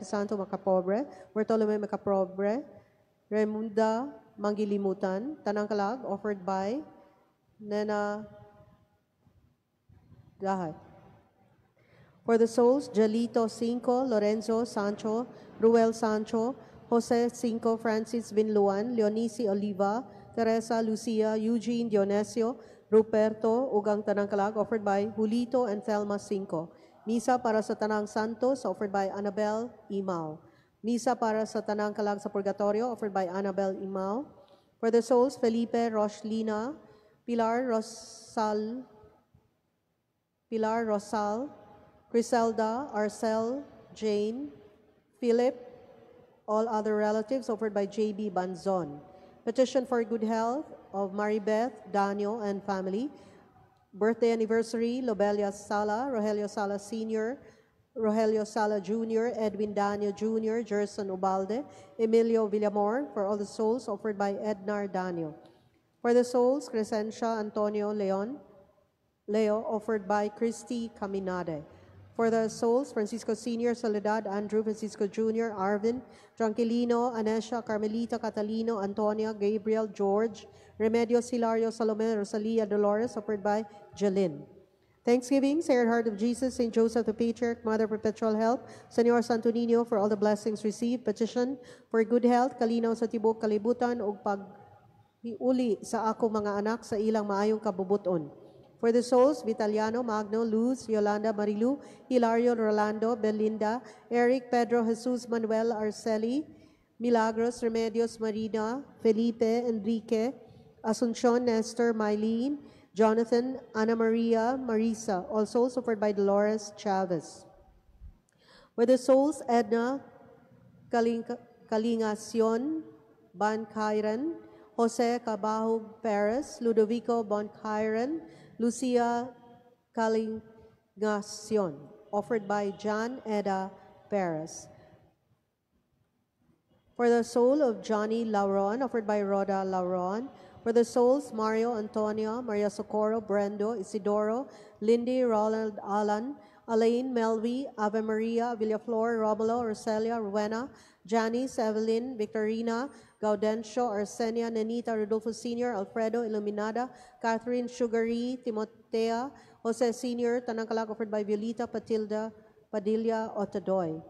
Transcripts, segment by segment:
Santo Macapobre, Bartolome Macapobre, Raimunda Mangilimutan, Tanang Kalag, offered by Nena Dahay. For the souls, Jalito Cinco, Lorenzo Sancho, Ruel Sancho, Jose Cinco, Francis Vinluan, Leonisi Oliva, Teresa Lucia, Eugene Dionesio, Ruperto, ug ang Tanang Kalag, offered by Julito and Thelma Cinco. Misa para sa Tanang Santos, offered by Annabel Imao. Misa para sa Tanang Kalag sa Purgatorio, offered by Annabel Imao. For the souls, Felipe Roshlina, Pilar Rosal, Griselda, Arcel, Jane, Philip, all other relatives, offered by J.B. Banzon. Petition for good health of Maribeth, Daniel, and family. Birthday anniversary, Lobelia Sala, Rogelio Sala Sr., Rogelio Sala Jr., Edwin Daniel Jr., Gerson Ubalde, Emilio Villamor, for all the souls, offered by Ednar Daniel. For the souls, Crescencia Antonio Leon, Leo, offered by Christy Caminade. For the souls, Francisco Sr., Soledad, Andrew, Francisco Jr., Arvin, Tranquilino, Anesha, Carmelita, Catalino, Antonia, Gabriel, George, Remedios, Hilario, Salome, Rosalia, Dolores, offered by Jeline. Thanksgiving, Sacred Heart of Jesus, St. Joseph the Patriarch, Mother Perpetual Help, Señor Santo Niño, for all the blessings received. Petition for good health, kalinaw sa tibuok kalibutan, ug pag uli sa akong mga anak sa ilang maayong kabubuton. For the souls, Vitaliano, Magno, Luz, Yolanda, Marilu, Hilario, Rolando, Belinda, Eric, Pedro, Jesus, Manuel, Arceli, Milagros, Remedios, Marina, Felipe, Enrique, Asuncion, Nestor, Mylene, Jonathan, Ana Maria, Marisa, all souls, offered by Dolores Chavez. For the souls, Edna Kalingacion Bancairan, Jose Cabahug Perez, Ludovico Boncairan, Lucia Kalingacion, offered by John Eda Perez. For the soul of Johnny Lauron, offered by Rhoda Lauron. For the souls, Mario, Antonio, Maria Socorro, Brendo, Isidoro, Lindy, Ronald, Alan, Elaine, Melvi, Ave Maria, Villaflor, Romulo, Roselia, Rowena, Janice, Evelyn, Victorina, Gaudencio, Arsenia, Nenita, Rodolfo Sr., Alfredo, Iluminada, Catherine, Sugary, Timotea, Jose Sr., Tanang Kalag, offered by Violita Patilda, Padilla, Otadoy.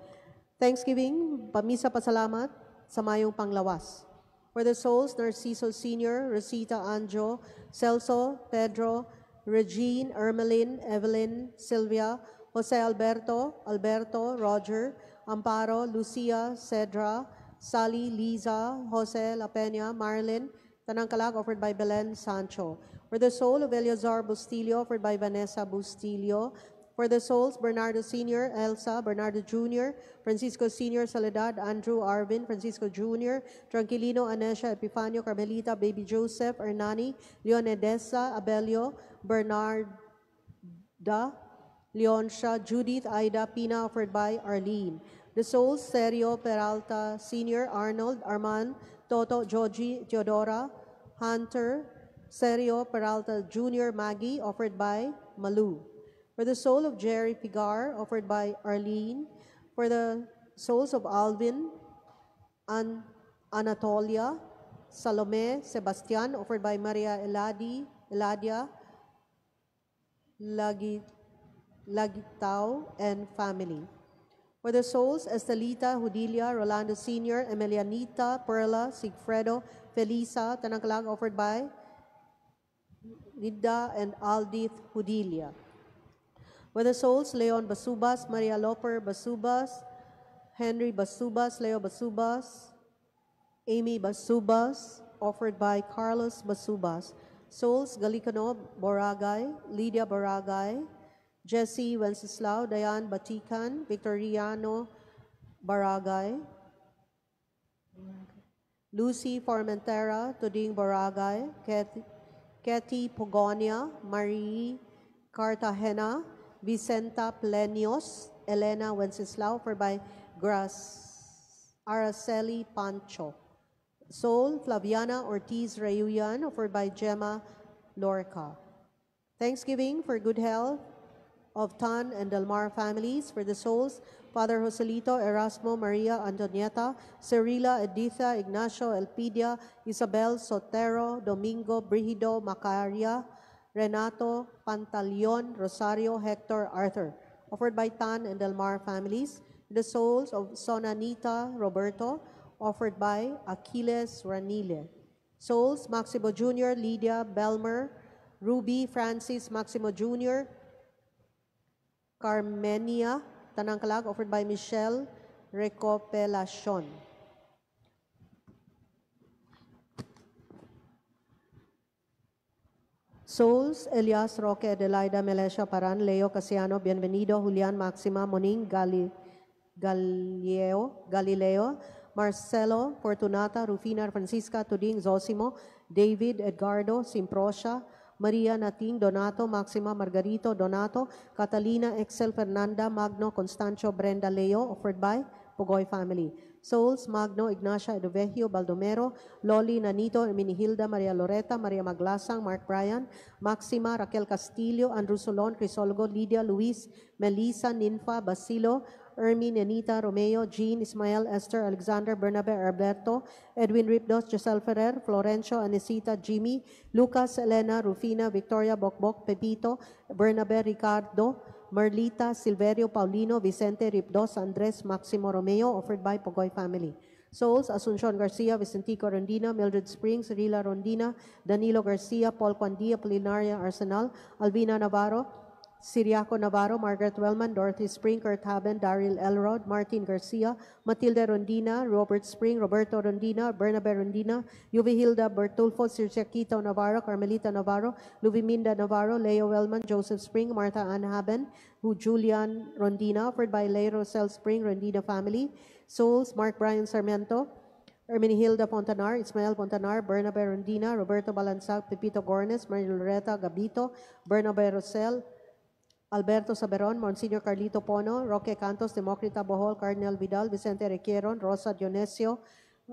Thanksgiving, pamisa pasalamat sa mayong panglawas. For the souls, Narciso Sr., Rosita Anjo, Celso, Pedro, Regine, Ermeline, Evelyn, Sylvia, Jose Alberto, Alberto, Roger, Amparo, Lucia, Cedra, Sally, Liza, Jose, La Peña, Marilyn, Tanang Kalag, offered by Belen Sancho. For the soul of Eleazar Bustillo, offered by Vanessa Bustillo. For the souls, Bernardo Sr., Elsa, Bernardo Jr., Francisco Sr., Soledad, Andrew, Arvin, Francisco Jr., Tranquilino, Anesha, Epifanio, Carmelita, Baby Joseph, Hernani, Leonedesa, Abelio, Bernarda, Leoncia, Judith, Ida, Pina, offered by Arlene. The souls, Sergio Peralta Sr., Arnold, Arman, Toto, Joji, Teodora, Hunter, Sergio Peralta Jr., Maggie, offered by Malu. For the soul of Jerry Pigar, offered by Arlene. For the souls of Alvin, Anatolia, Salome, Sebastian, offered by Maria Eladi, Eladia, Lagi, Lagitao, and family. For the souls, Estelita, Hudilia, Rolando Sr., Emilianita, Perla, Sigfredo, Felisa, Tanang Kalag, offered by Nida and Aldith Hudilia. For the souls, Leon Basubas, Maria Loper Basubas, Henry Basubas, Leo Basubas, Amy Basubas, offered by Carlos Basubas. Souls, Galicano Boragay, Lydia Boragay, Jesse Wenceslao, Diane Batikan, Victoriano Baragay, Lucy Formentera, Tuding Boragay, Ketty Pogonia, Marie Cartagena, Vicenta Plenios, Elena Wenceslao, offered by Gras Araceli Pancho. Soul, Flaviana Ortiz Rayuyan, offered by Gemma Lorca. Thanksgiving for good health of Tan and Delmar families, for the souls, Father Joselito, Erasmo, Maria, Antonieta, Cirila, Editha, Ignacio, Elpidia, Isabel, Sotero, Domingo, Brigido, Macaria, Renato, Pantaleon, Rosario, Hector, Arthur. Offered by Tan and Del Mar families. The souls of Sonanita Roberto, offered by Achilles Ranile. Souls, Maximo Jr., Lydia, Belmer, Ruby, Francis, Maximo Jr., Carmenia, Tanang Kalag, offered by Michelle Recopelacion. Souls, Elias Roque, Adelaida, Melesha, Paran, Leo, Casiano, Bienvenido, Julian, Maxima, Moning, Galileo, Marcelo, Fortunata, Rufina, Francisca, Tuding, Zosimo, David, Edgardo, Simprosia, Maria, Nating, Donato, Maxima, Margarito, Donato, Catalina, Excel, Fernanda, Magno, Constancio, Brenda, Leo, offered by Pogoy family. Souls, Magno, Ignacia, Eduvegio, Baldomero, Loli, Nanito, Herminihilda, Maria Loreta, Maria Maglasang, Mark Bryan, Maxima, Raquel Castillo, Andrew Solon, Crisologo, Lydia, Luis, Melissa, Ninfa, Basilo, Ermi, Nenita, Romeo, Jean, Ismael, Esther, Alexander, Bernabe, Alberto, Edwin Ripdos, Giselle Ferrer, Florencio, Anesita, Jimmy, Lucas, Elena, Rufina, Victoria, Bokbok, Pepito, Bernabe, Ricardo, Merlita, Silverio, Paulino, Vicente, Ripdos, Andres, Maximo, Romeo, offered by Pogoy family. Souls, Asuncion Garcia, Vicentico Rondina, Mildred Springs, Rila Rondina, Danilo Garcia, Paul Quandia, Polinaria Arsenal, Alvina Navarro, Siriaco Navarro, Margaret Wellman, Dorothy Spring, Kurt Haben, Daryl Elrod, Martin Garcia, Matilde Rondina, Robert Spring, Roberto Rondina, Bernabe Rondina, Yuvihilda Bertulfo, Sirsiaquito Navarro, Carmelita Navarro, Luviminda Navarro, Leo Wellman, Joseph Spring, Martha Ann Haben, who Julian Rondina, offered by Leo Rosel Spring, Rondina family. Souls, Mark Brian Sarmiento, Hermenegilda Fontanar, Ismael Fontanar, Bernabe Rondina, Roberto Balansag, Pepito Gornes, Maria Loreta Gabito, Bernabe Rosel, Alberto Saberon, Monsignor Carlito Pono, Roque Cantos, Democrita Bohol, Cardinal Vidal, Vicente Requieron, Rosa Dionesio,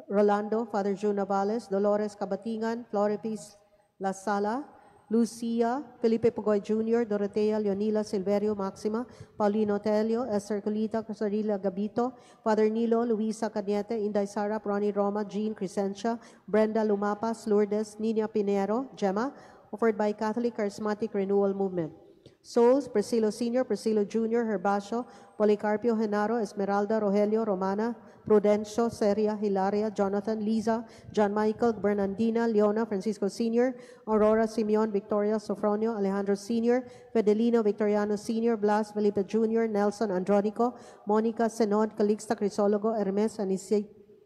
Rolando, Father June Navales, Dolores Cabatingan, Floripis La Sala, Lucia, Felipe Pugoy Jr., Dorotea, Leonila, Silverio, Maxima, Paulino Telio, Esther Colita, Cesarilla Gabito, Father Nilo, Luisa Cañete, Inday Sara, Ronnie Roma, Jean Crescencia, Brenda Lumapas, Lourdes, Nina Pinero, Gemma, offered by Catholic Charismatic Renewal Movement. Souls, Priscilo Sr., Priscilo Jr., Herbacio, Policarpio, Genaro, Esmeralda, Rogelio, Romana, Prudencio, Seria, Hilaria, Jonathan, Liza, John Michael, Bernardina, Leona, Francisco Sr., Aurora, Simeon, Victoria, Sofronio, Alejandro Sr., Fedelino, Victoriano Sr., Blas, Felipe Jr., Nelson, Andronico, Monica, Senod, Calixta, Crisologo, Hermes,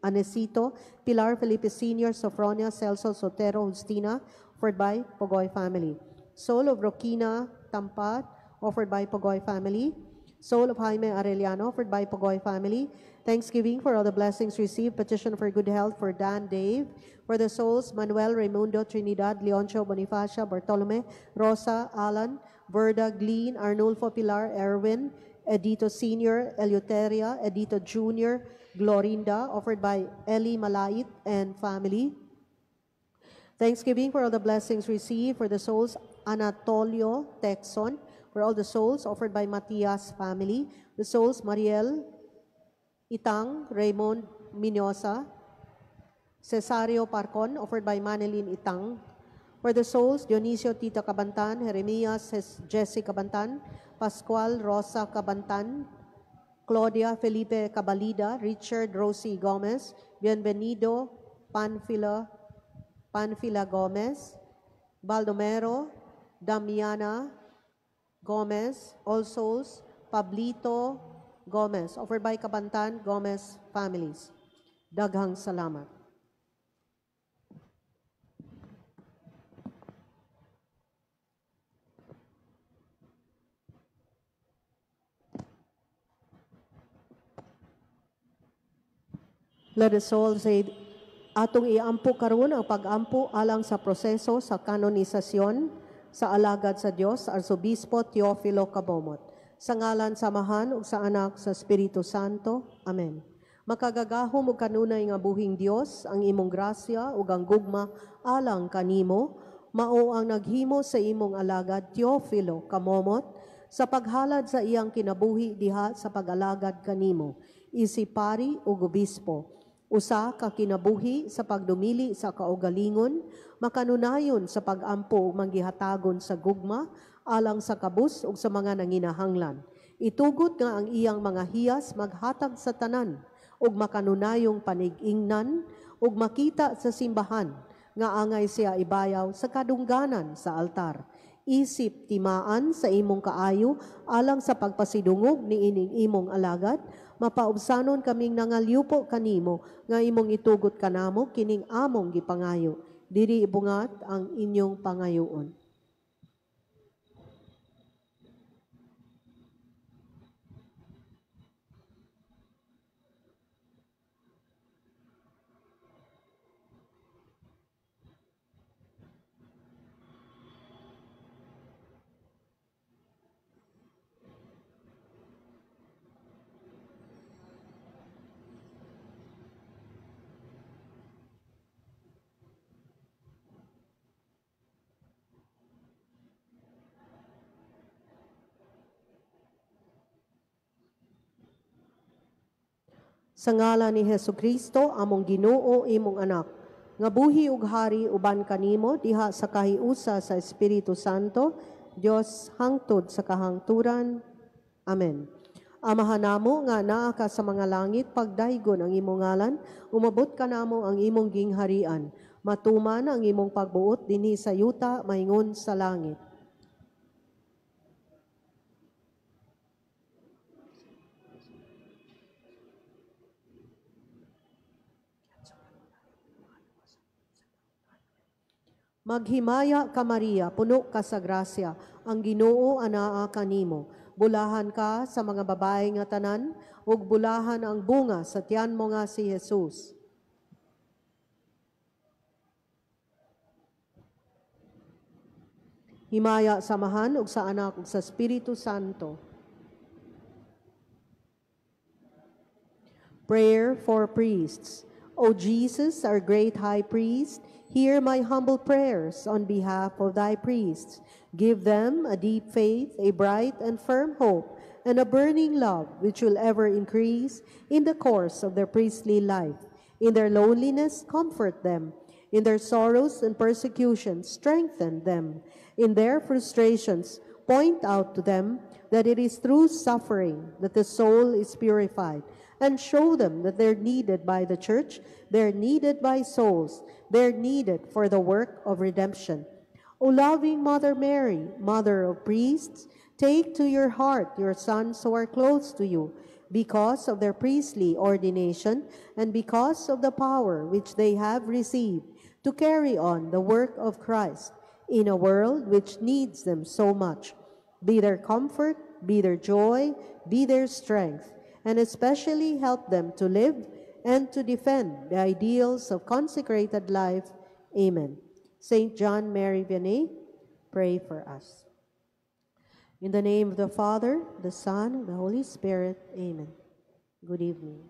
Anesito, Pilar, Felipe Sr., Sofronia, Celso, Sotero, Justina, offered by Pogoy family. Soul of Roquina Tampat, offered by Pogoy family. Soul of Jaime Arellano, offered by Pogoy family. Thanksgiving for all the blessings received. Petition for good health for Dan Dave. For the souls, Manuel, Raimundo, Trinidad, Leoncio, Bonifacia, Bartolome, Rosa, Alan, Verda, Glean, Arnulfo, Pilar, Erwin, Edito Sr., Eleuteria, Edito Jr., Glorinda, offered by Eli Malait and family. Thanksgiving for all the blessings received for the souls, Anatolio Texon, for all the souls offered by Matias family, the souls Mariel Itang, Raymond Minosa, Cesario Parcon, offered by Manilyn Itang, for the souls Dionisio Tito Cabantan, Jeremias Jesse Cabantan, Pascual Rosa Cabantan, Claudia Felipe Cabalida, Richard Rosie Gomez, Bienvenido Panfila Gomez, Baldomero, Damiana Gomez, All Souls, Pablito Gomez, offered by Cabantan Gomez families. Daghang salamat. Let us all say, atong iampo karon ang pag-ampo alang sa proseso sa kanonisasyon sa alagad sa Dios, Arsobispo Teofilo Cabomot. Sa ngalan sa Amahan ug sa Anak sa Espiritu Santo. Amen. Makagagahom ug kanunay nga buhing Dios ang imong grasya ug ang gugma alang kanimo, mao ang naghimo sa imong alagad Teofilo Camomot Sa paghalad sa iyang kinabuhi diha sa pag-alagad kanimo, isip pari ug obispo. Usa ka kinabuhi sa pagdumili sa kaugalingon, makanunayon sa pag-ampo ug manggihatagon sa gugma, alang sa kabus ug sa mga nanginahanglan. Itugot nga ang iyang mga hiyas maghatag sa tanan ug makanunayong panig-ingnan ug makita sa simbahan nga angay siya ibayaw sa kadungganan sa altar. Isip timaan sa imong kaayo alang sa pagpasidungog ni ining imong alagad, mapaubsanon kaming nangalyupo kanimo nga imong itugot kanamo kining among gipangayo. Diri ibungat ang inyong pangayoon. Sa ngalan ni Hesukristo, among Ginoo, imong anak, nga buhi ug hari uban kanimo diha sa kahiusa sa Espiritu Santo, Dios hangtod sa kahangturan. Amen. Amahan namo nga naa ka sa mga langit, pagdaygon ang imong ngalan, umabot kanamo ang imong gingharian. Matuman ang imong pagbuot dinhi sa yuta maingon sa langit. Maghimaya ka Maria, puno ka sa grasya, ang Ginoo anaa kanimo. Bulahan ka sa mga babae nga tanan, ug bulahan ang bunga sa tiyan mo nga si Jesus. Himaya sa Amahan ug sa Anak ug sa Espiritu Santo. Prayer for priests. O Jesus, our great high priest, hear my humble prayers on behalf of thy priests. Give them a deep faith, a bright and firm hope, and a burning love which will ever increase in the course of their priestly life. In their loneliness, comfort them. In their sorrows and persecutions, strengthen them. In their frustrations, point out to them that it is through suffering that the soul is purified, and show them that they're needed by the church, they're needed by souls, they're needed for the work of redemption. O loving Mother Mary, Mother of priests, take to your heart your sons who are close to you, because of their priestly ordination and because of the power which they have received to carry on the work of Christ in a world which needs them so much. Be their comfort, be their joy, be their strength, and especially help them to live and to defend the ideals of consecrated life. Amen. Saint John Mary Vianney, pray for us. In the name of the Father, the Son, and the Holy Spirit. Amen. Good evening.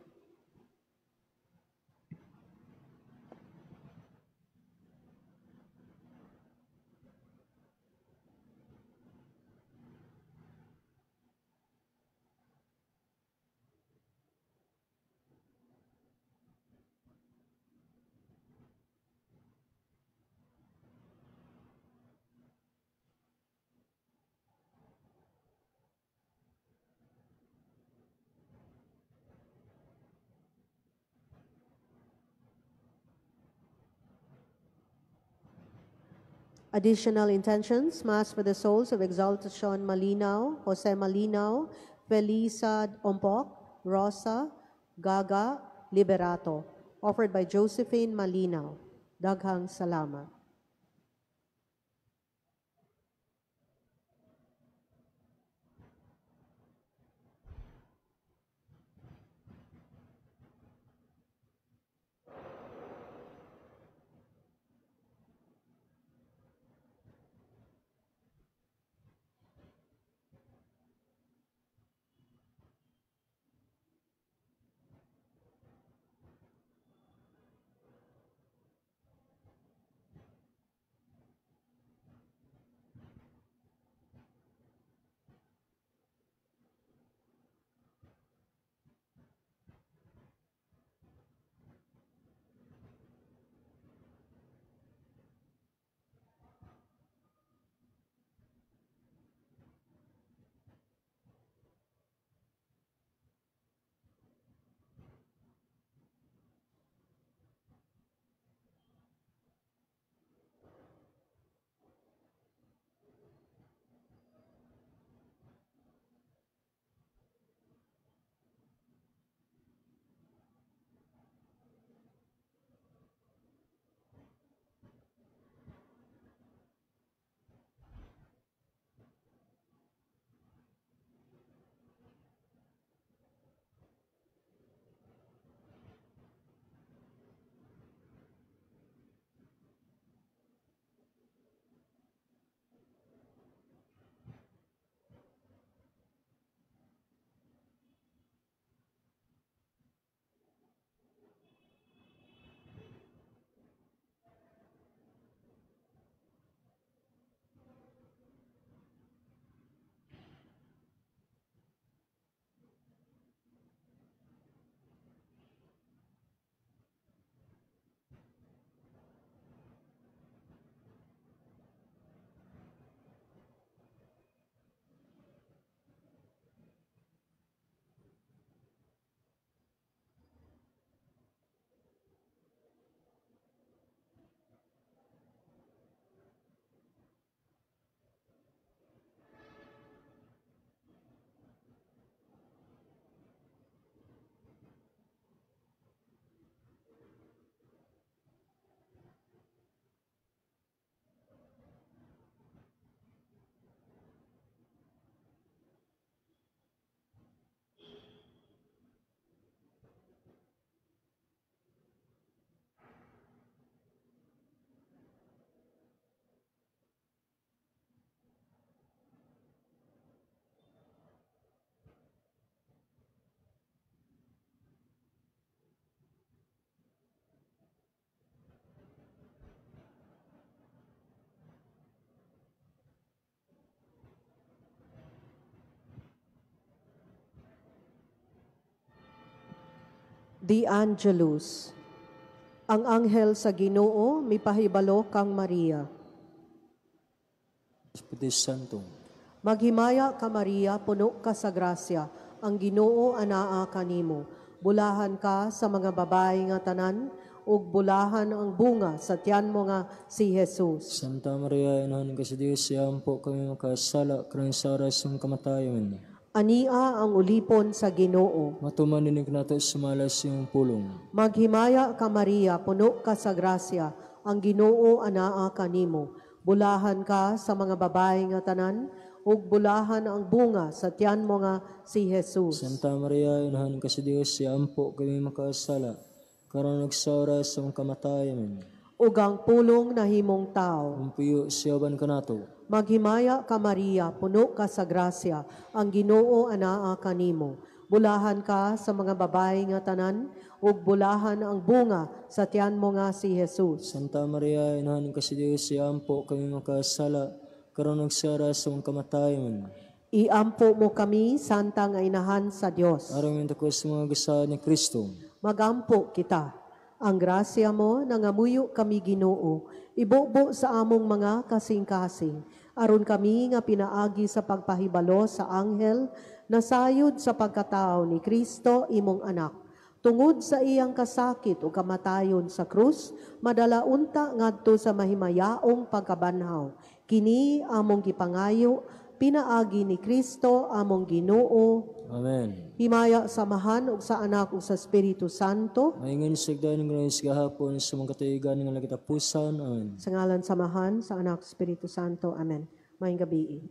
Additional intentions, Mass for the souls of Exaltacion Malinao, Jose Malinao, Felisa Ompok, Rosa, Gaga, Liberato, offered by Josephine Malinao. Daghang salamat. The Angelus. Ang anghel sa Ginoo mipahibalo kang Maria. Espiritu Santo. Maghimaya ka Maria, puno ka sa grasya, ang Ginoo anaa kanimo. Bulahan ka sa mga babae nga tanan, ug bulahan ang bunga sa tiyan mo nga si Jesus. Santa Maria, Inahan ka sa Diyos, iampo kami makasala, karon sa oras ng kamatayon. Ania ang ulipon sa Ginoo. Matuman ninig nato sumala sa iyong pulong. Maghimaya ka Maria, puno ka sa grasya, ang Ginoo anaa kanimo. Bulahan ka sa mga babae nga tanan, ug bulahan ang bunga sa tiyan mo nga si Jesus. Santa Maria, Inahan ka sa Diyos, iampo kami makasala, karon ug sa oras ng kamatayon. Ug ang pulong nahimong tao. Umpuyo siya uban kanato. Maghimaya ka Maria, puno ka sa grasya, ang Ginoo anaa kanimo. Bulahan ka sa mga babae nga tanan, ug bulahan ang bunga sa tiyan mo nga si Jesus. Santa Maria, Inahan ka sa Diyos, iampo kami makasala, karon ug sa oras ng kamatayon. Iampo mo kami, Santa nga Inahan sa Dios. Aron mintakos sa mga gasa ni Kristo. Magampo kita. Ang grasya mo, nangamuyo kami Ginoo, ibubo sa among mga kasing-kasing. Aron kami nga pinaagi sa pagpahibalo sa anghel, nasayod sa pagkatao ni Kristo imong anak. Tungod sa iyang kasakit o kamatayon sa krus, madala unta ngadto sa mahimayaong pagkabanhaw. Kini among gipangayo, pinaagi ni Kristo among Ginoo. Amen. Himaya sa Amahan ug sa Anak ug sa Espiritu Santo. Maingon sa igdayon ng gahapon sa mga katuigan nga nagkatapusan. Amen. Sa ngalan sa Amahan, sa Anak, Espiritu Santo. Amen. Maayong gabii.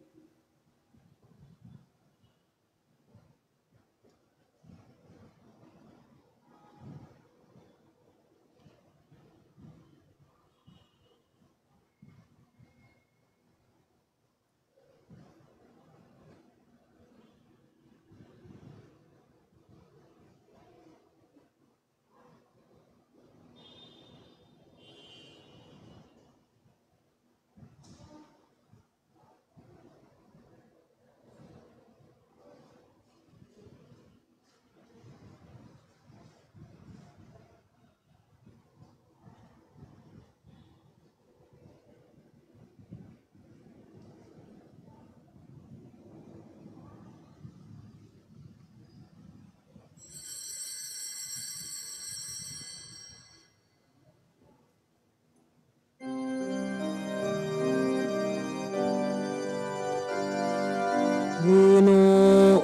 Ginoong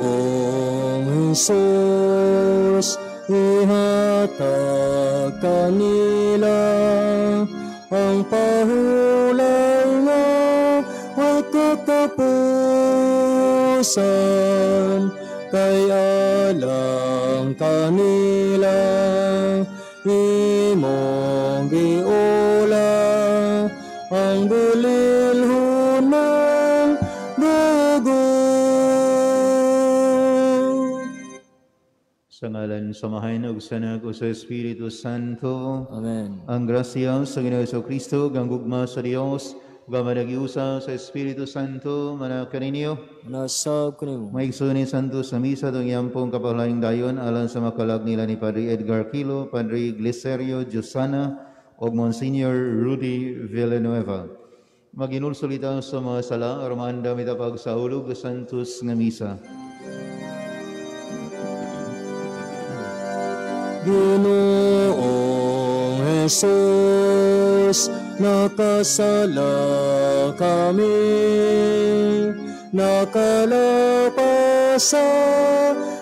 Hesus, ihatag kanila ang pahulay nga way katapusan, kay alang kanila imong giula ang bulilhonang dugo. Sa ngalan sa Amahan ug sa Anak ug sa Espiritu Santo. Amen. Ang grasya sa Ginoong Hesukristo, ang gugma sa Dios, ug ang managiusa sa Espiritu Santo, manakaninyo. Manasab kanimo. Maigsoon ni Santo sa misa itong yampong kapahulayng dayon alang sa makalag nila ni Padre Edgar Quilo, Padre Glicerio Josana, ug Monsignor Rudy Villanueva. Maginulsulita sa mga sala, aron maandam ita pagsaulog sa Santos nga Misa. Ginoong Hesus, nakasala kami, nakalapas sa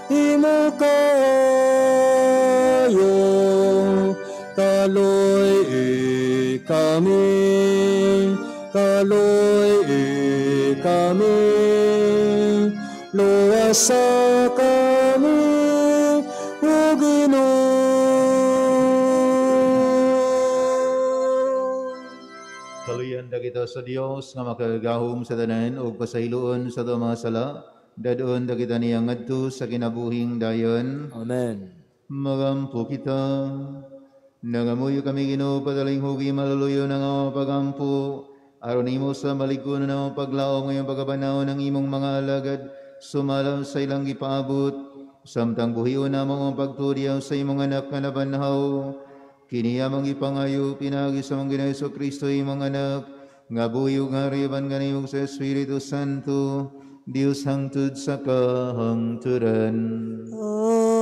imo kaayo, kaloy kami, kaloy kami, luwasa kami, o Ginoo. Kaluyan da kita sa Dios nga makagagahom sa tanan ug pasayloon sa atong mga sala, dadon da kita niya ngadto sa kinabuhing dayon. Amen. Magampo kita. Nangamuyo kami Ginoo padaling hugi maluluyo ng among pagampo. Aron nimo sa malig-on na among paglaom ngayong pagkabanaw ng imong mga alagad, sumalam sa ilang gipaabot Samtang buhion namong ang pagtudyaw sa imong anak nga nabanhaw, kini among ipangayo pinaagi sa among Ginoong Hesukristo imong anak, nga buhi ug hari uban kanimo sa Espiritu Santo, Dios hangtod sa kahangturan. Amen.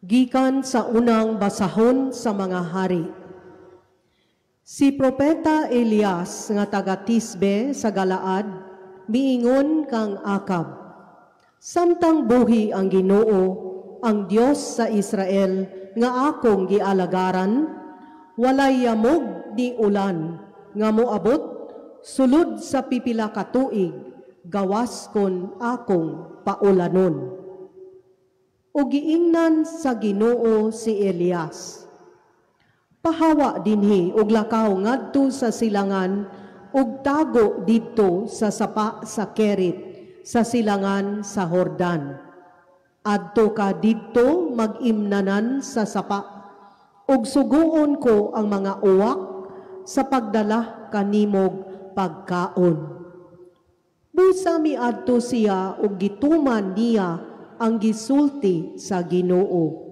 Gikan sa unang basahon sa mga hari. Si Propeta Elias nga taga Tisbe sa Galaad miingon kang Akab, samtang buhi ang Ginoo, ang Dios sa Israel nga akong gialagaran, walay yamog ni ulan nga moabot sulod sa pipila ka tuig, gawas kon akong paulanon. O giingnan sa Ginoo si Elias, pahawa dinhi og lakaw ngadto sa silangan ug tago didto sa sapa sa Kerit sa silangan sa Jordan. Adto ka didto mag-imnanan sa sapa ug suguon ko ang mga uwak sa pagdala kanimog pagkaon. Busa miadto siya ug gituman niya ang gisulti sa Ginoo.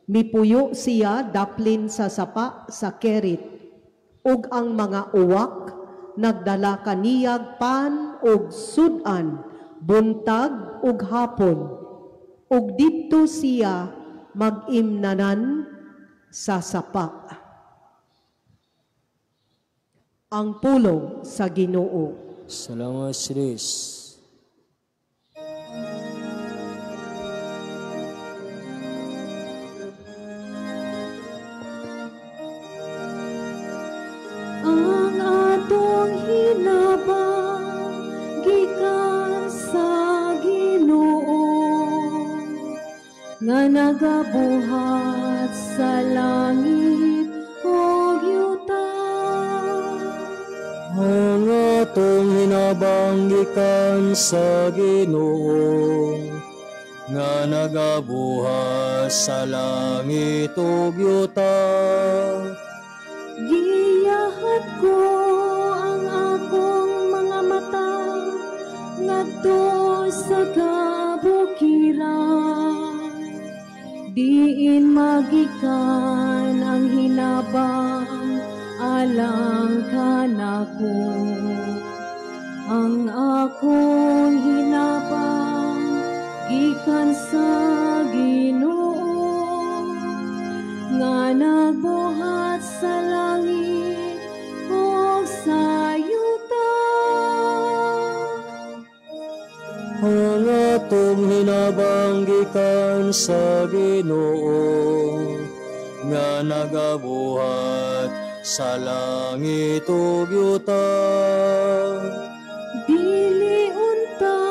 Mipuyo siya daplin sa sapa sa Kerit, ug ang mga uwak nagdala kaniyag pan ug sud-an, buntag ug hapon, ug didto siya mag-imnanan sa sapa. Ang pulong sa Ginoo. Salamat sa Dios. Ang atong hinabang gikan sa Ginoo, nga nagabuhat sa langit ug yuta. Ang atong hinabang gikan sa Ginoo, nga nagabuhat sa langit ug yuta. Giyahat ko ang akong mga mata ngadto sa kabukiran, diin magikan ang hinabang alang kanako. Ang akong hinabang gikan sa Ginoo, nga nagbuhat sa langit ug sa yuta. Ang atong hinabang gikan sa Ginoo, nga nagabuhat sa langit ug yuta. Dili unta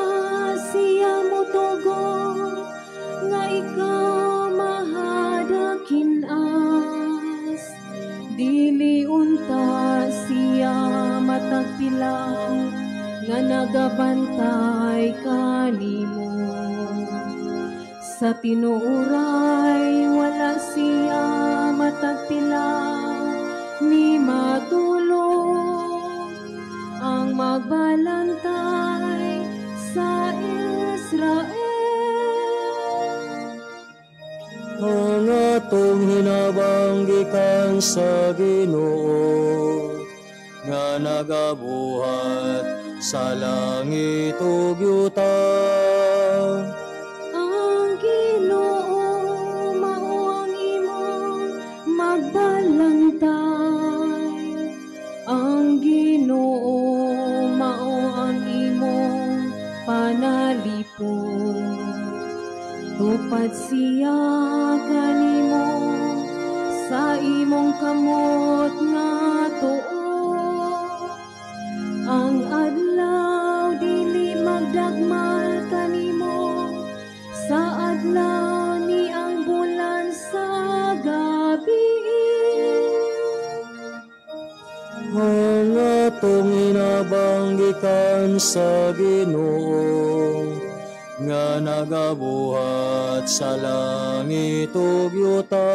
siya motugot nga ikaw mahadakin-as, dili unta siya matagpilaw nga nagabantay kanimo. Sa tinuoray wala siya matagpilaw ni matulog, ang magbalantay sa Israel. Ang atong hinabang gikan sa Ginoo, nga nagabuhat sa langit ug yuta. Ang Ginoo mao ang imong magbalantay, ang Ginoo mao ang imong panalipon. Tupad siya kanimo sa imong kamot nga tuo. Ang adlaw dili magdagmal kanimo, sa adlaw ni ang bulan sa gabi. Ang atong hinabang gikan sa Ginoo, nga nagabuhat sa langit ug yuta.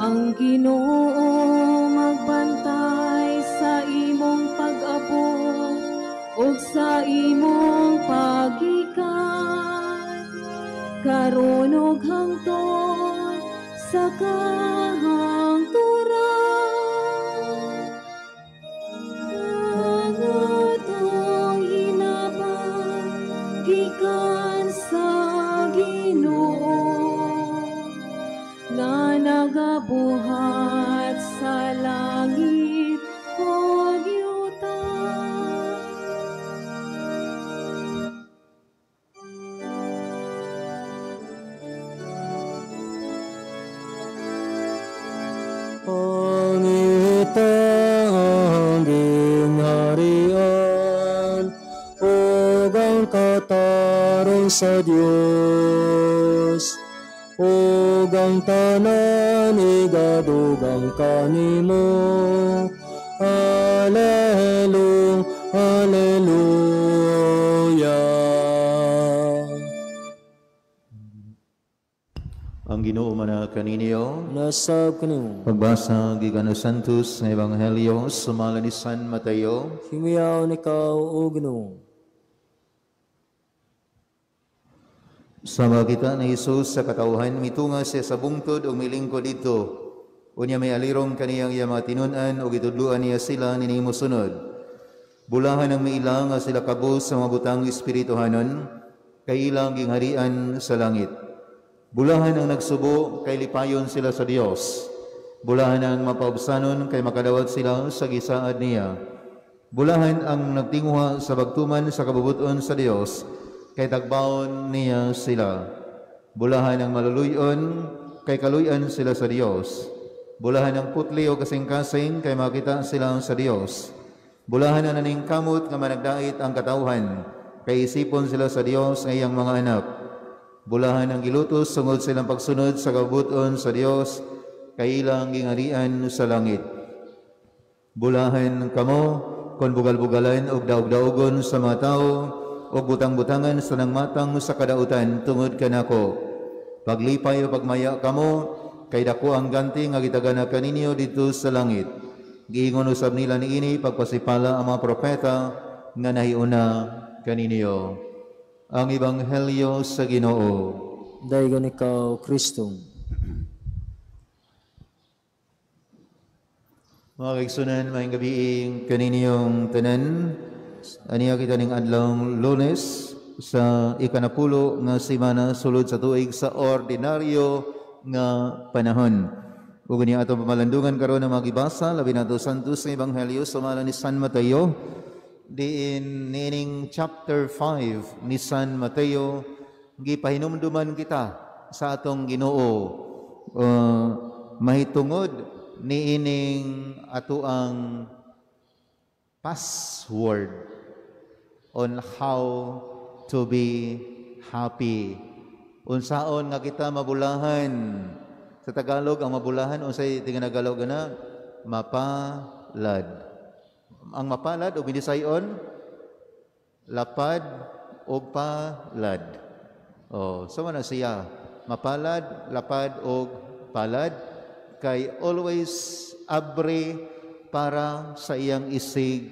Ang Ginoo magbantay sa imong pag-abot ug sa imong pagikan, karon ug hangtod sa kahangturan. Ang atong hinabang gikan sa Ginoo nga nagabuhat sa langit ug yuta. Pangita ang gingharian ug ang katarong sa Dios, ug ang tanan igadugang kanimo. Alleluia, Alleluia. Ang Ginoo mana kaninyo. Nasa kanimo. Pagbasa gikan sa Santos nga Ebanghelyo sumala ni San Mateo. Himuyaon ikaw, o Ginoo. Sa makita ni Jesus sa katawhan, mitunga siya sa bungtod ug milingkod didto. Unya may alirong kaniyang iya mga tinun-an ug gitudloan niya sila niining mosunod. Bulahan ang miila nga sila kabus sa mga butang espirituhanon, kay ilang gingharian sa langit. Bulahan ang nagsubo, kay lipayon sila sa Dios. Bulahan ang mapaubsanon, kay makadawat sila sa gisaad niya. Bulahan ang nagtinguha sa pagtuman sa kabubuton sa Dios, kay tagbaon niya sila. Bulahan ang maluluyon, kay kaluyan sila sa Dios. Bulahan ang putli o kasing-kasing, kay makita sila sa Dios. Bulahan ang naningkamot nga managdait ang katawhan, kay isipon sila sa Dios nga iyang mga anak. Bulahan ang gilutos sungod silang pagsunod sa kabubuton sa Dios, kay ilang gingarian sa langit. Bulahan kamo kon bugal-bugalan og daog-daogon sa mga tawo og butang-butangan sa nangmatang sa kadautan tungod kanako. Paglipay o pagmaya kamo, kay dako ang ganti nga gitagana kaninyo didto sa langit. Giingon usab nila niini pagpasipala ang mga propeta nga nahiuna kaninyo. Ang Ebanghelyo sa Ginoo. Daygon ikaw, Kristo. Mga kaigsunan, maayong gabii kaninyong tanan. Aniya kita ning adlawng Lunes sa ikanapulo nga semana sulod sa tuig sa ordinaryo nga panahon. Ug niya atong pamalandungan karon ang mga gibasa labi nato Santos nga Ebanghelyo sumala ni San Mateo, diin niining chapter 5 ni San Mateo gipahinumduman kita sa atong Ginoo mahitungod niining atoang password on how to be happy. Unsaon nga kita mabulahan. Sa Tagalog, ang mabulahan, unsay tinganagalaw na? Mapalad. Ang mapalad o binisayon, lapad o palad. Oh, so man siya. Mapalad, lapad o palad, kay always abre para sa iyang isig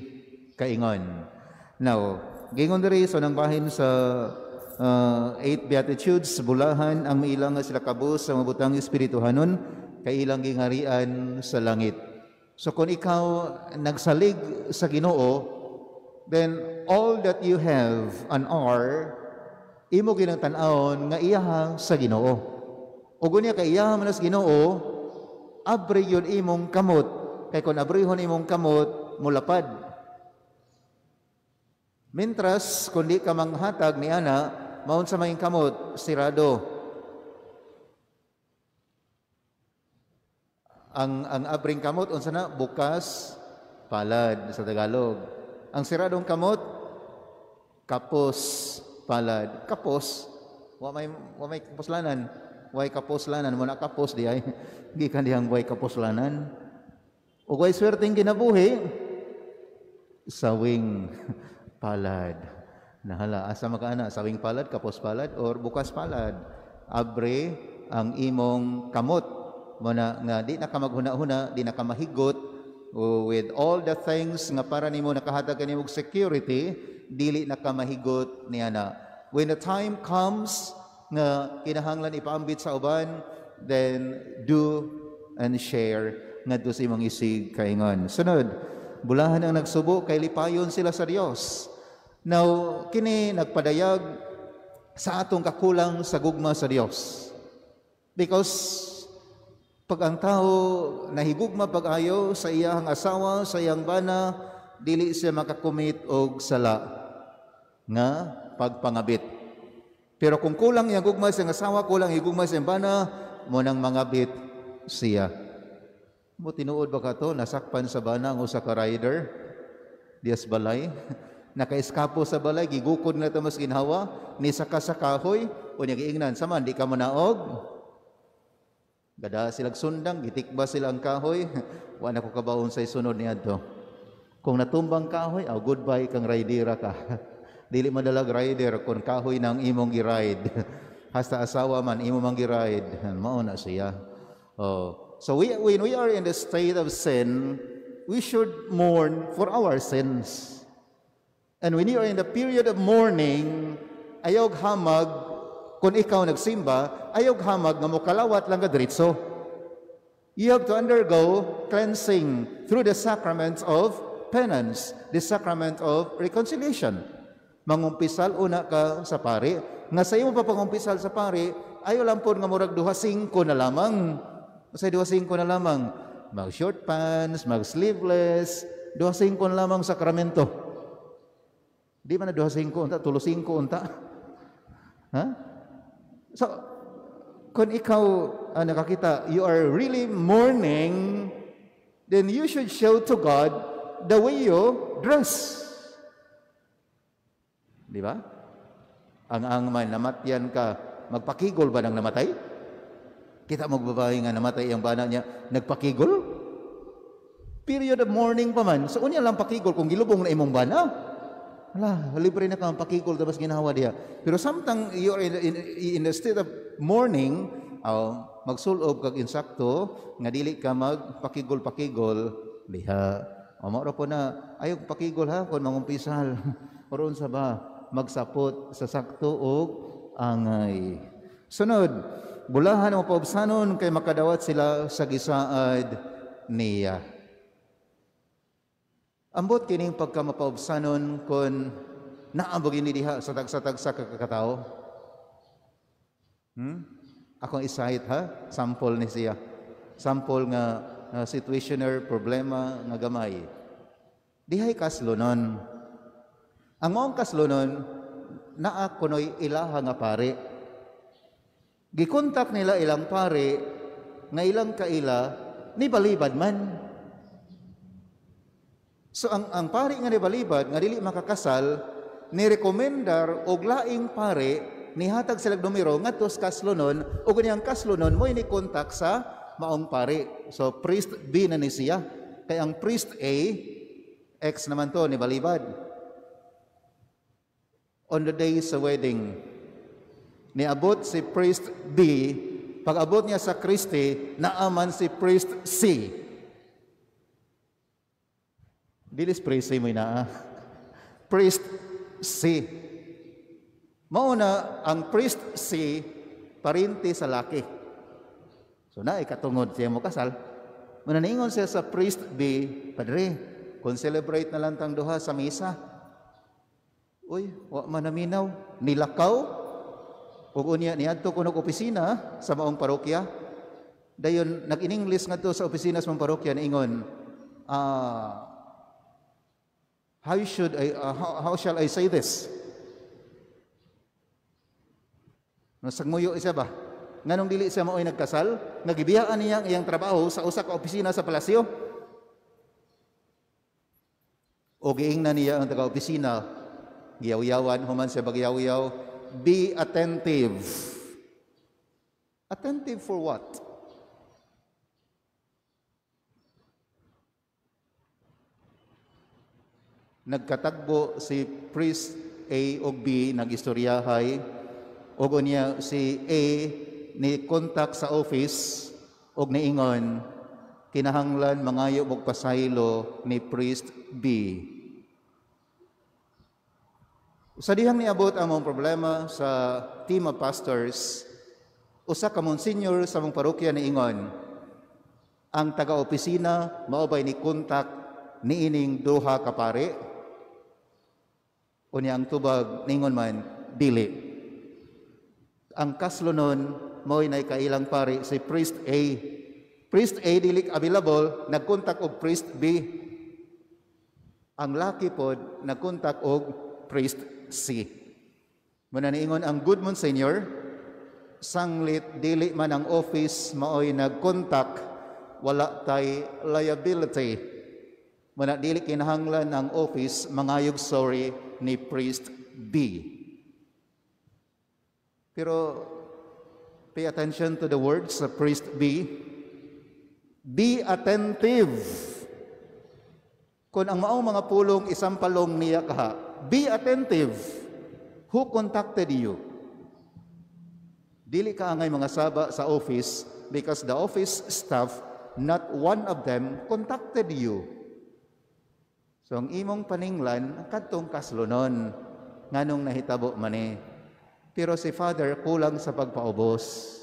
kaingon. Now, gingon diri sa nang bahin sa eight Beatitudes, bulahan ang miilang nga sila kabus sa mabutang espirituhanon, kay ilang gingharian sa langit. So kung ikaw nagsalig sa Ginoo, then all that you have and are, imo ginang tan-awon nga iyaha sa Ginoo. O gunya kay iyaha man sa Ginoo, abre yun imong kamot. Kay kung abrihon imong kamot, mulapad. Mintras, kung di ka manghatag ni ana, maun sa may kamot, sirado. Ang abring kamot, unsa na, bukas palad sa Tagalog. Ang siradong kamot, kapos palad. Kapos, wa may kaposlanan. Way kaposlanan, mo na kapos di ay. Gikan dihang way kaposlanan. Ug way swerteng kinabuhi, sawing palad. Nahala, asa makaana, sawing palad, kapos palad, or bukas palad. Abre ang imong kamot. Mo na nga di na ka maghuna-huna, di na ka mahigot with all the things nga para nimo nakahatag kanimo og security, dili na ka mahigot niya na. When the time comes nga kinahanglan ipaambit sa uban, then do and share ngadto sa imong isig kaingon. Sunod, bulahan ang nagsubo kay lipayon sila sa Dios. Now, kini nagpadayag sa atong kakulang sa gugma sa Dios. Because pag ang tao nahigugma pag-ayo sa iyang asawa, sa iyang bana, dili siya makakomit og sala nga pagpangabit. Pero kung kulang iyang gugma sa iyang asawa, kulang iyang gugma sa iyang bana, mo nang mangabit siya. Mo tinuod ba ka to, nasakpan sa bana ang usa ka rider, dias balay, nakaeskapo sa balay, gigukod na ito mas ginhawa, ni saka sa kahoy, o niya giingnan, saman, di ka manaog. Gada silag sundang, gitikba sila ang kahoy, wa na ko kabaon sa isunod niya to. Kung natumbang kahoy, oh, goodbye kang ridera ka. Dili madalag rider kung kahoy nang imong gi-ride. Hasta asawa man, imo mang gi-ride. Mao na siya. Oh. So when we are in the state of sin, we should mourn for our sins. And when you are in the period of mourning, ayaw hamag, kung ikaw nagsimba, ayaw hamag nga mokalawat lang ka diretso. You have to undergo cleansing through the sacrament of penance, the sacrament of reconciliation. Mangumpisal una ka sa pari. Nga sa imo pa pangumpisal sa pari, ayaw lang po nga murag 2:5 na lamang. Sa 2:5 na lamang. Mag short pants, mag sleeveless, 2:5 na lamang sakramento. Di man na 2:5 unta, 3:5 unta. Ha? So, kung ikaw nakakita, you are really mourning, then you should show to God the way you dress. Di ba? Ang man, namatyan ka, magpakigol ba ng namatay? Kita mo babae nga namatay ang bana niya, nagpakigol? Period of mourning pa man. So, unya lang pakigol kung gilubong na imong bana. Wala, libre na kang pakigol tapos ginawa diya. Pero samtang you're in the state of mourning, magsulob kag insakto, nga dili ka magpakigol-pakigol, diha. O mao ra po na, ayaw pakigol ha, kung mangumpisal. Or unsa ba, magsapot sa sakto og angay. Sunod, bulahan o paubsanon kay makadawat sila sa gisaad niya. Ambot kining pagkamapaubsanon kun naambog ini diha sa tagsa-tagsa kakatao. Akong isahit ha, sample ni siya. Sample nga situationer problema nga gamay. Dihay kaslonon. Ang maong kaslonon naa kunoy ilaha nga pare. Gikontak nila ilang pare nga ilang kaila ni balibad man. So ang pare nga ni balibad nga dili makakasal ni rekomendar og laing pare nihatag silag numero ngadto sa kaslonon ug niyang kaslonon mo'y ni kontak sa maong pare. So priest B na ni siya. Kay ang priest A X naman to ni balibad. On the day sa wedding, niabot si priest B, pag-abot niya sa Christi, naaman si priest C. Dilis priest C mo naa. Priest C. Mauna, ang priest C, parinti sa laki. So na, ikatungod siya mo kasal. Mananiingon siya sa priest B, Padre, kung celebrate na lang tang duha sa misa. Uy, wa man naminaw, nilakaw. Ug unya niadto kuno og opisina sa maong parokya. Dayon nag-in-English ngadto sa opisina sa maong parokya niingon, how should I how shall I say this? Nasagmuyo isa ba? Nganong dili siya maoy nagkasal, nagibiyaan niya ang iyang trabaho sa usa ka opisina sa palasyo. O giingnan niya ang taga-opisina, giyaw-yawan, human siya bagyaw-yaw, be attentive. Attentive for what? Nagkatagbo si priest A o B, nag-istoryahay, o niya si A ni contact sa office, Og niingon, kinahanglan mangayo og pasaylo ni Priest B. Sa dihang niabot ang among problema sa team of pastors, usa ka monsignor sa among parokya niingon, ang taga-opisina mao bay ni kontak niining duha ka pari? Unya ang tubag ningon man, dili. Ang kaslonon mao'y nay kailang pari si Priest A. Priest A dili available, nagkontak og Priest B. Ang laki pod nagkontak og Priest C. Muna niingon ang good monsignor, sanglit dili man ang office mao'y nagkontak, wala tay liability. Muna dili kinahanglan ang office mangayog sorry ni Priest B. Pero pay attention to the words of Priest B. Be attentive. Kung ang maong mga pulong isampalong niya kaha, be attentive. Who contacted you? Dili ka angay mga saba sa office because the office staff, not one of them contacted you. So ang imong paninglan, kadtong kaslonon, nganong nahitabo man ni. Pero si Father kulang sa pagpaubos.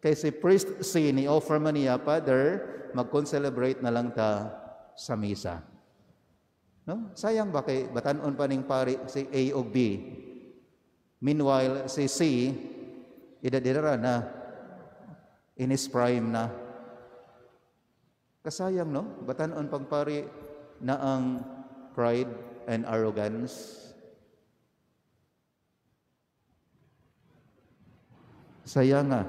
Kay si Priest C ni offer man niya, Father, mag-celebrate na lang ta sa misa. No? Sayang ba kay batanon pa ning pari si A o B? Meanwhile, si C, edad-edara na, in his prime na. Kasayang, no? Batanon pang pari na ang pride and arrogance. Sayang nga.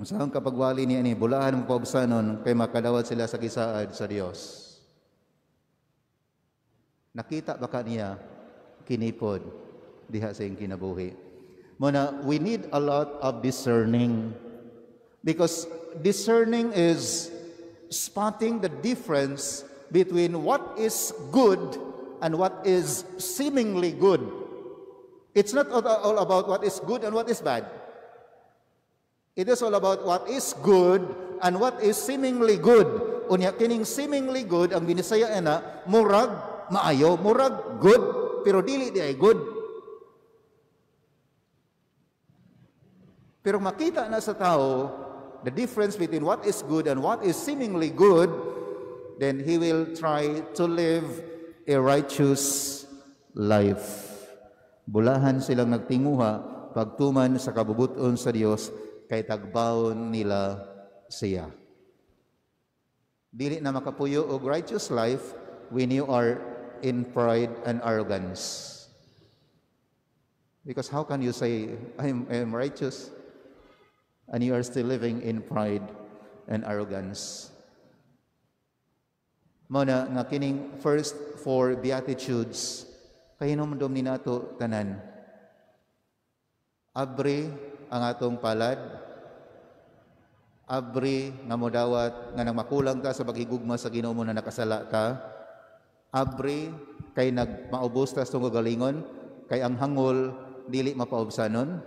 Saan kapagwali niya ni bulahan mo paubsanon kay makadawat sila sa gisaad sa Dios. Nakita ba ka niya kinipod diha sa iyang kinabuhi? Muna, we need a lot of discerning, because discerning is spotting the difference between what is good and what is seemingly good. It's not all about what is good and what is bad. It is all about what is good and what is seemingly good. Unya kining seemingly good ang binisaya na murag maayo, murag good, pero dili di ay good. Pero makita na sa tao the difference between what is good and what is seemingly good, then he will try to live a righteous life. Bulahan silang nagtinguha pagtuman sa kabubuton sa Dios kay tagbaon nila siya. Dili na makapuyo og righteous life when you are in pride and arrogance. Because how can you say, I am righteous, and you are still living in pride and arrogance? Mao na nga kining first four Beatitudes, kahinumdom ni nato tanan. Abri ang atong palad, abri nga modawat nga nang makulang ka sa paghigugma sa Ginoo mo na nakasala ka, abri kay nagmaubos ta sa tungod galingon, kay ang hangol dili mapaubsanon.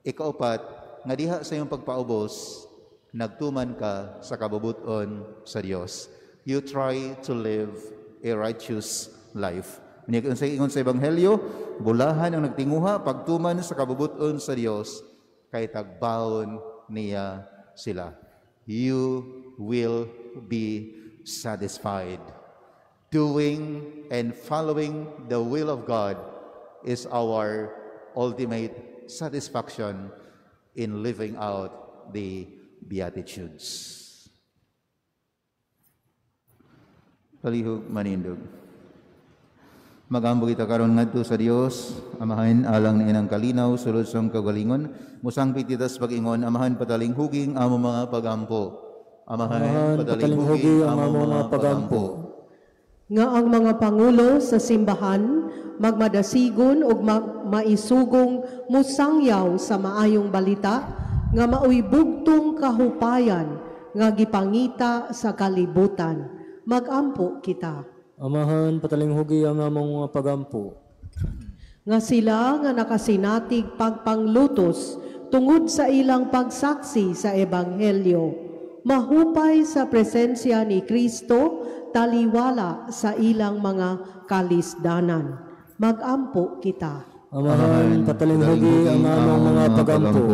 Ikaupat, nga diha sa iyong pagpaubos, nagtuman ka sa kabubuton sa Dios. You try to live a righteous life. Ingon sa Ebanghelyo, bulahan ang nagtinguha pagtuman sa kabubuton sa Dios, kay tagbaon niya sila. You will be satisfied. Doing and following the will of God is our ultimate satisfaction in living out the Beatitudes. Palihog manindog. Mag-ambo kita karon ngadto sa Dios, Amahan alang ni inang kalinaw sulod sa kagalingon, musangpit kita sa pag-ingon, Amahan patalinghuging amo mga pagampo. Amahan patalinghuging amo mga pagampo. Nga ang mga pangulo sa simbahan magmadasigon ug maisugong musangyaw sa maayong balita nga maoy bugtong kahupayan nga gipangita sa kalibutan. Magampo kita. Amahan, patalinghugi ang among mga pagampo. Nga sila nga nakasinatig pagpanglutos tungod sa ilang pagsaksi sa Ebanghelyo, mahupay sa presensya ni Kristo, taliwala sa ilang mga kalisdanan. Magampo kita. Amahan, patalinghugi ang among mga pagampo.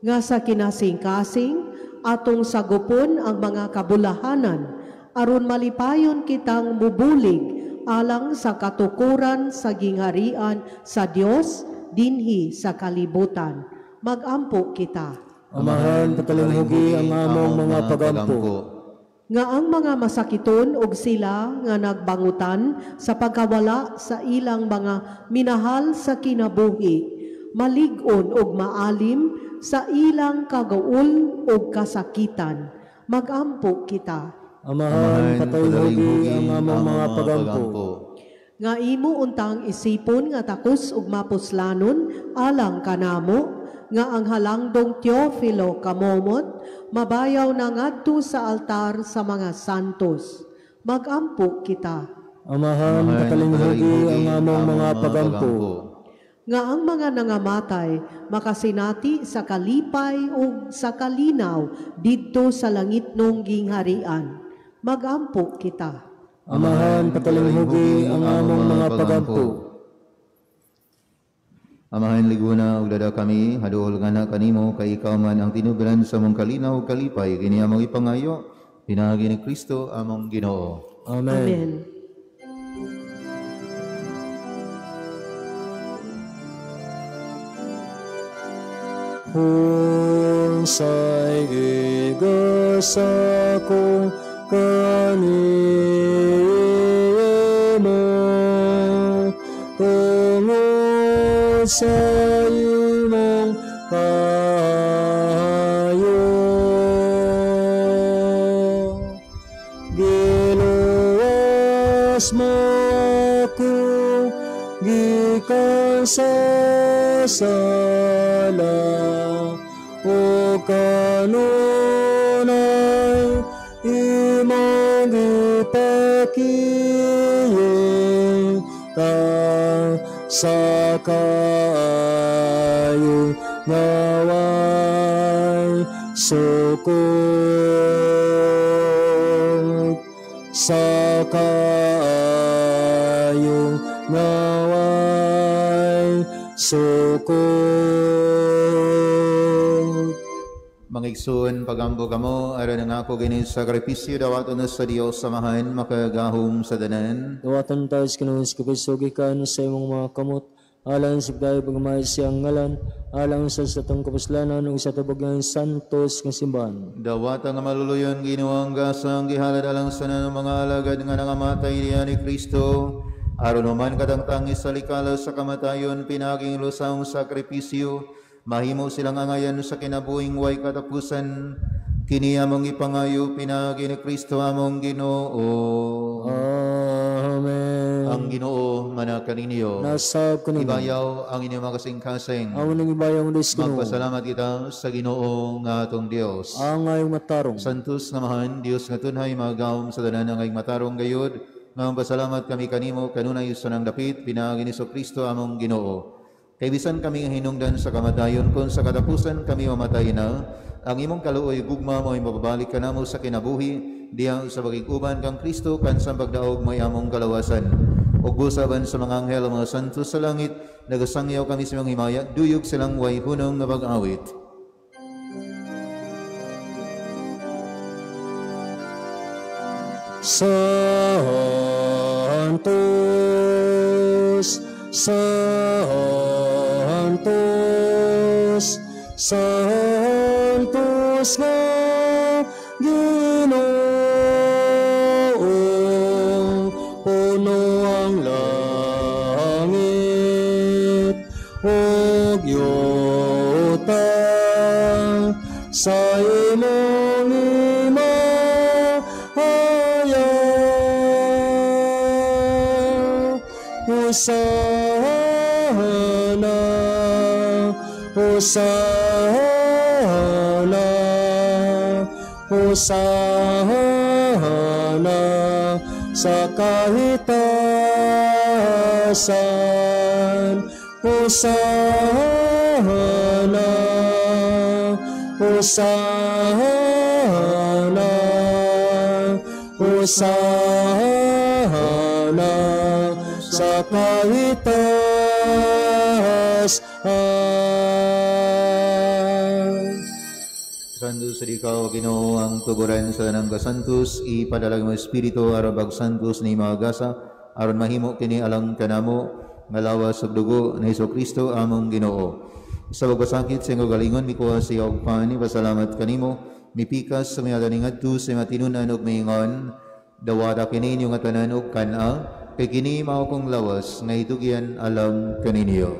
Nga sa kinasing-kasing, atong sagupon ang mga kabulahanan, aron malipayon kitang mubulig alang sa katukuran sa gingharian sa Dios dinhi sa kalibutan. Magampo kita. Amahan, patalinghugi ang among mga pagampo. Nga ang mga masakiton og sila nga nagbangutan sa pagkawala sa ilang mga minahal sa kinabuhi, malig-on og maalim sa ilang kagaul og kasakitan. Magampo kita. Amahan, patalinghugi ang among mga pagampo. Nga imo untang isipon nga takos ug mapuslanon alang kanamo, nga ang halangdong Teofilo kamomot mabayaw na ngadto sa altar sa mga santos. Magampo kita. Amahan, patalinghugi ang among mga pagampo. Nga ang mga nangamatay makasinati sa kalipay ug sa kalinaw didto sa langitnong gingharian. Magampo kita. Amahan, patalinghugi ang among mga pagampo. Amahan, liguna ug dada kami, haduol nga na kanimo kay ikaw man ang tinugalan sa among kalinaw ug kalipay, kini among ipangayo pinaagi ni Kristo among Ginoo. Amen. Amen. Unsay igasa ko kanimo tungod sa imong kaayo, giluwas mo ako gikan sa sala o kanunay imong gipakita sa kaayo nga way sukod, sa kaayo nga way sukod. Mangigsoon, pagampo kamo, aron ang ako gini sakripisyo dawaton na sa Dios samahan makagahom sa tanan. Dawaton tayo sa Ginoong Hesus gikan sa imong mga kamot, alang sa pagdayo pagmamahal siyang ngalan, alang sa atong kapuslanan ug sa tubag ng santos nga simbahan. Dawata nga maluluyon Ginoo ang gasang gihalad alang sa ng mga alagad nga nangamatay niya ni Kristo, aron human katangtangi sa likala sa kamatayon pinaging lusang sakripisyo, mahimo silang angayan sa kinabuhing way katapusan. Kini among ipangayo pinaagi ni Kristo among Ginoo. Amen. Ang Ginoo manakaninyo. Nasa kanimo. Ibayaw ang inyong mga kasing-kasing. Amo ning ibayaw ang Dios Ginoo. Magpasalamat kita sa Ginoo nga atong Dios. Ang ngayong matarong. Santos nga mahan, Dios nga tunhay magahom sa tanan ang ngayong matarong gayud. Nga pasalamat kami kanimo kanunay sa nang dapit pinaagi ni Kristo among Ginoo. Kay bisan kami ang hinungdan sa kamatayon, kung sa katapusan kami mamatay na, ang imong kaluoy gugma mo'y mababalik ka namo sa kinabuhi, diya sa pagig-uban kang Kristo, kansang pagdaog mo'y among kalawasan. Ug busaban sa mga anghel o mga santo sa langit, nagasangyaw kami sa mga himaya, duyog silang way hunong nga pag-awit. Santos, Santos, Santos nga Ginoo, puno ang langit ug yuta sa imong himaya. Hosana, Hosana, Hosana sa kahitasan. Hosana, Hosana, Hosana sa kaitaas. Santos sa ikaw, Ginoo, ang tuburan sa tanang kasantos, ipadalag mo Espiritu aron pagsantos ni mga gasa, aron mahimo kini alang kanamo nga lawas ug dugo ni Hesukristo among Ginoo. Sa pagpasakit sa iyang kaugalingon, mikuha siya og pan, ipasalamat kanimo, mipikas sa mga ganingadto sa mga tinunan ug miingon, dawata kini inyong tanan ug kan-a, kay kini mao kong lawas nga itugyan alang kaninyo.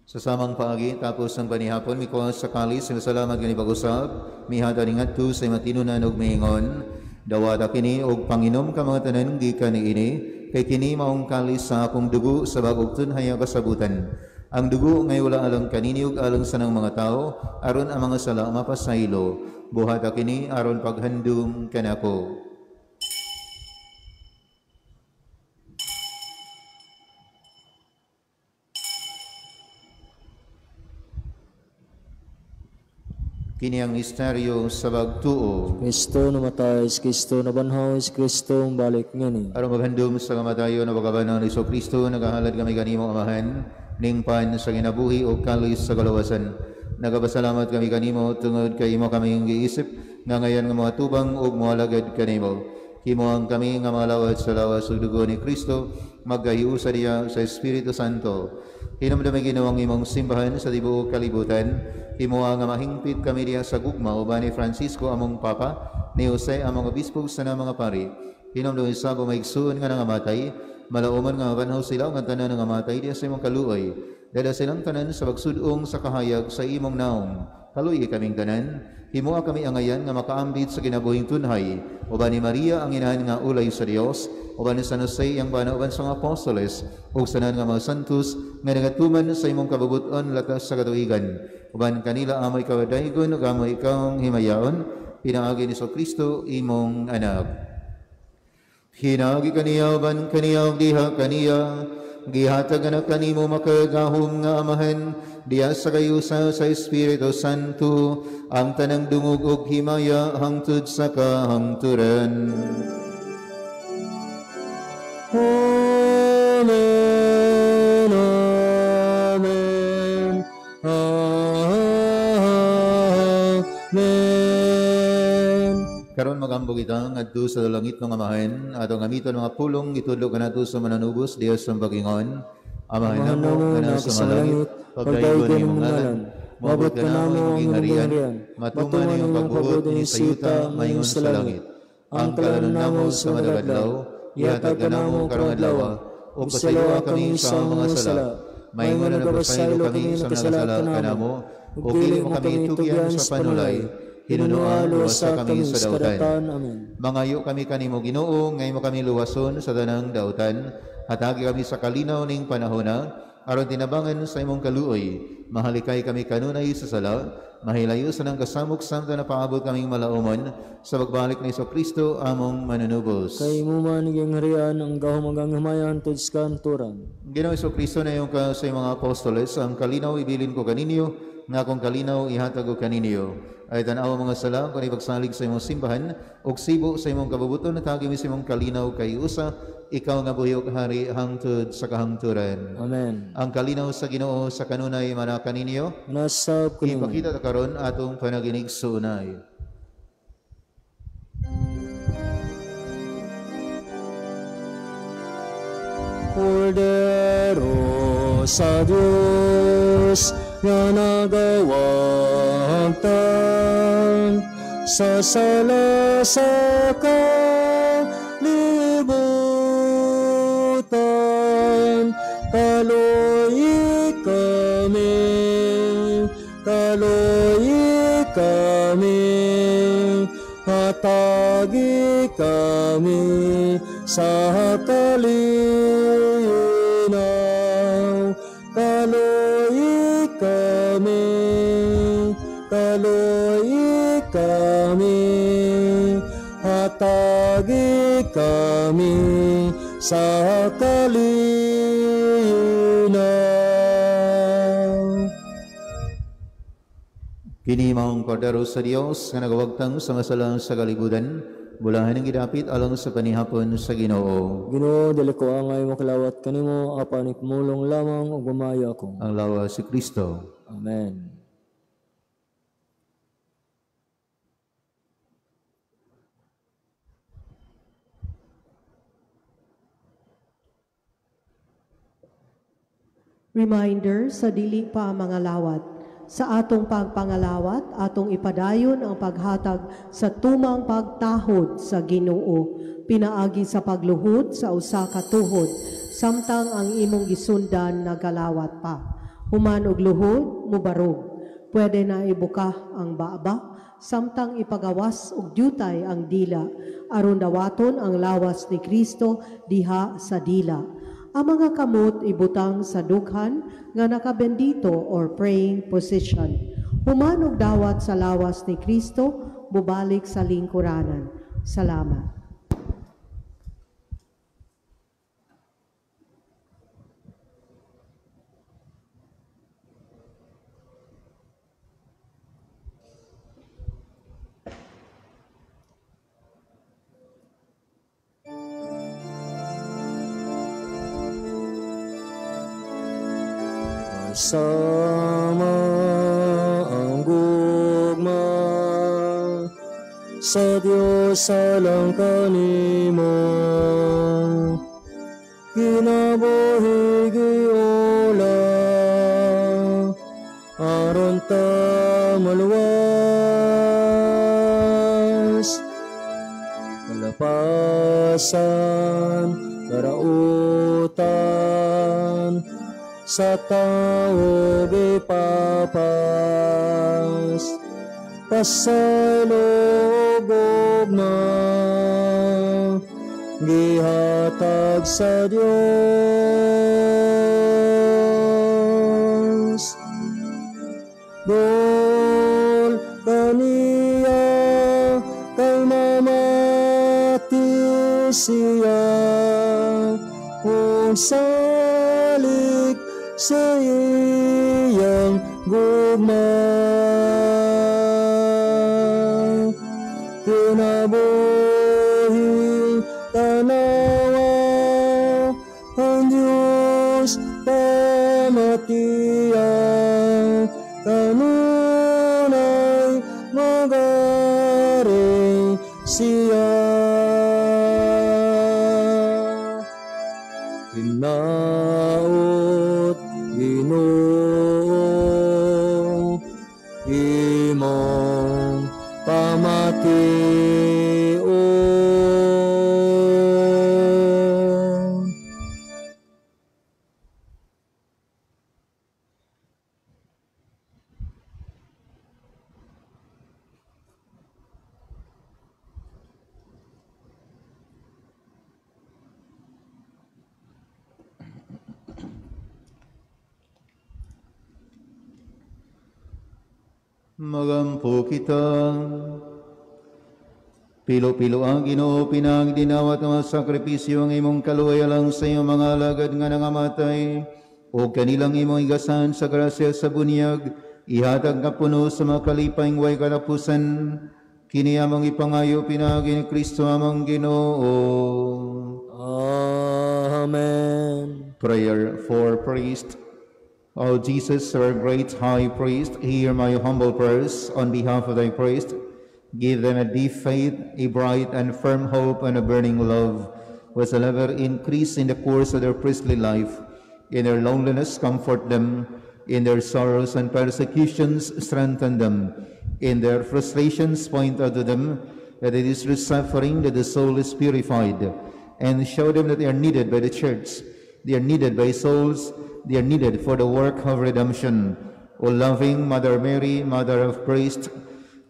Sa samang paagi, tapos ng panihapon, mikuha sa kalis, masalamat kani pag-usab, mihata ni ngadto sa matinunan og miingon, dawata kini og panginom ka mga tanan gikan niini, kay kini maong kalis sa akong dugo sa bag-ong tunhaya kasabutan. Ang dugo ngay wala alang kanini ug alang sa nang mga tao, aron ang mga sala mapasaylo. Buhata kini aron paghandom kanako. Kini ang misteryo sa pagtuo. Kristo namatay, si Kristo nabanhaw, si Kristo balik ngani. Aron maghandom sa kamatayon na pagkabanhaw ni Kristo, nagahalad kami kanimo Amahan, ning pan sa kinabuhi o kalis sa kalawasan. Nagapasalamat kami kanimo tungod kay imo kaming giisip nga ngayon nga mga tubang ug moalagad kanimo. Himuang kami nga mga lawat sa lawas ug dugo ni Kristo, magkahiusa diya sa Espiritu Santo. Hinumdumi Ginoo ang imong simbahan sa tibuok kalibutan. Himoa nga mahingpit kami diha sa gugma uban ni Francisco among Papa, ni Jose among obispo sa mga pari. Hinumdumi sa bumaigsuon nga nangamatay, malauman nga mabanhaw sila nga tanan nangamatay diha sa imong kaluoy. Dada silang tanan sa pagsudong sa kahayag sa imong naong. Kaluoy kaming tanan. Himoa kami angayan nga makaambit sa kinabuhing tunhay. Uban ni Maria ang inahan nga ulay sa Dios, uban ni San Jose ang bana uban sa mga apostoles, ug sa tanan nga mga santos nga nagatuman sa imong kabubut-on latas sa katuigan. Uban kanila amoy kawadaygon ug amoy ikawng himayaon, pinaagi ni Kristo imong anak. Hinagi kaniya uban kaniya ug diha kaniya, gihatag na kanimo makagahom nga Amahan, diya sa kayusa sa Espiritu Santo, ang tanang dungog ug himaya hangtod sa kahangturan. Amen, amen, amen. Karon magambog kita ngadto sa langit ng Amahan, atong gamiton mga pulong gitudlo kanato sa mananubos diya sa pagingon. Amahan namo nga nasa langit, pagdayugon imong ngalan, moabot kanamo ang imong gingharian, matuman imong pagbuot dinhi sa yuta mayon sa langit. Ang kalanon namo sa madabadlaw, ihatag kanamo karong adlaw, ug pasayloa kami sa among mga sala, maingon na nagpasaylo kami sa mga sala kanamo, ug dili mo kami tugyan sa panulay, hinunoa luwasa kami sa dautan. Amen. Mangayo kami kanimo Ginoo, ngay mo kami luwason sa tanang dautan, hatagi kami sa kalinaw ning panahona, aron tinabangan sa imong kaluoy, mahalikay kami kanunay sa sala, mahilayo sa nang kasamok samtang napaabot kaming malaumon sa pagbalik ni Kristo among manunubos. Kay imo man ang harian, ang gahom ug ang himayan tud sa kanturan. Ginoong Kristo, nayon ka sa imong mga apostoles, ang kalinaw ibilin ko kaninyo, nga akong kalinaw ihatag ko kaninyo. Ay tan-aw mga sala kung ipagsalig sa imong simbahan ug sibo sa imong kabubuton, natagi mi sa imong kalinaw kay usa, ikaw nga buhi ug hari hangtod sa kahangturan. Amen. Ang kalinaw sa Ginoo sa kanunay mana kaninyo. Nasab kanimo. Ipakita ta karon atong panaginig suunay. Kordero sa Diyos nga nagawagtan sa sala sa kalibutan, kaluoy kami, kaluoy kami, hatagi kami sa kalinaw, kaluoy kami, kaluoy kami, hatagi kami sa kalinaw. Kini maong kordero sa Dios nga nagawagtang sa masalang sa kalibutan, bulahan ang gidapit alang sa panihapon sa Ginoo. Ginoo, dili ko angay makalawat kanimo, apan ipumulong lamang ug mamaya ako. Ang lawas si Kristo. Amen. Reminder sa dili pa mga lawat. Sa atong pagpangalawat, atong ipadayon ang paghatag sa tumang pagtahod sa Ginoo, pinaagi sa pagluhod sa usa ka tuhod, samtang ang imong gisundan nagalawat pa. Human og luhod, mubarog. Pwede na ibuka ang baba, samtang ipagawas og dyutay ang dila, aron dawaton ang lawas ni Kristo diha sa dila. Ang mga kamot ibutang sa dughan nga nakabendito or praying position. Human og dawat sa lawas ni Kristo, bubalik sa lingkuranan. Salamat. Sama ang gugma sa Diyos alang kanimo, kinabuhi giula aron ta maluwas, kalapasan karautan sa tao gipapas, pasaylo gugma gihatag sa Dios. Dol kaniya kay mamati siya ug salik sa iyang gugma. Kinabuhi tanawa ang Diyos pamatiya, kanunay magari siya. Hinaot Ginoo imong pamation. Magampo kita. Pilo-pilo ang Ginoo pinagdinawat ang mga sakripisyo ang imong kaluoy alang sa iyong mga alagad nga nangamatay o kanilang imong igasan sa grasya sa bunyag, ihatag nga puno sa mga kalipay way katapusan. Kini among ipangayo pinaagi ni Kristo among Ginoo. Amen. Prayer for priest. O Jesus, our great high priest, hear my humble prayers on behalf of thy priest. Give them a deep faith, a bright and firm hope, and a burning love, which will ever increase in the course of their priestly life. In their loneliness, comfort them. In their sorrows and persecutions, strengthen them. In their frustrations, point out to them that it is through suffering that the soul is purified, and show them that they are needed by the church. They are needed by souls. They are needed for the work of redemption. O loving Mother Mary, Mother of Priests,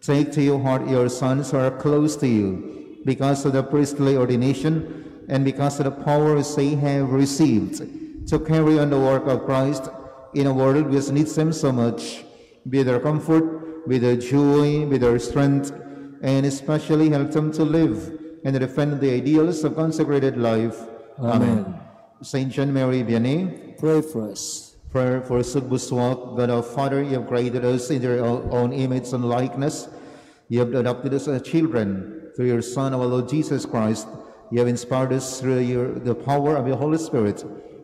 take to your heart your sons who are close to you, because of the priestly ordination and because of the powers they have received to carry on the work of Christ in a world which needs them so much. Be their comfort, be their joy, be their strength, and especially help them to live and to defend the ideals of consecrated life. Amen. Saint John Mary Vianney, pray for us. Prayer for Sugbu Swak. God our Father, you have created us in your own image and likeness. You have adopted us as children through your Son, our Lord Jesus Christ. You have inspired us through the power of your Holy Spirit.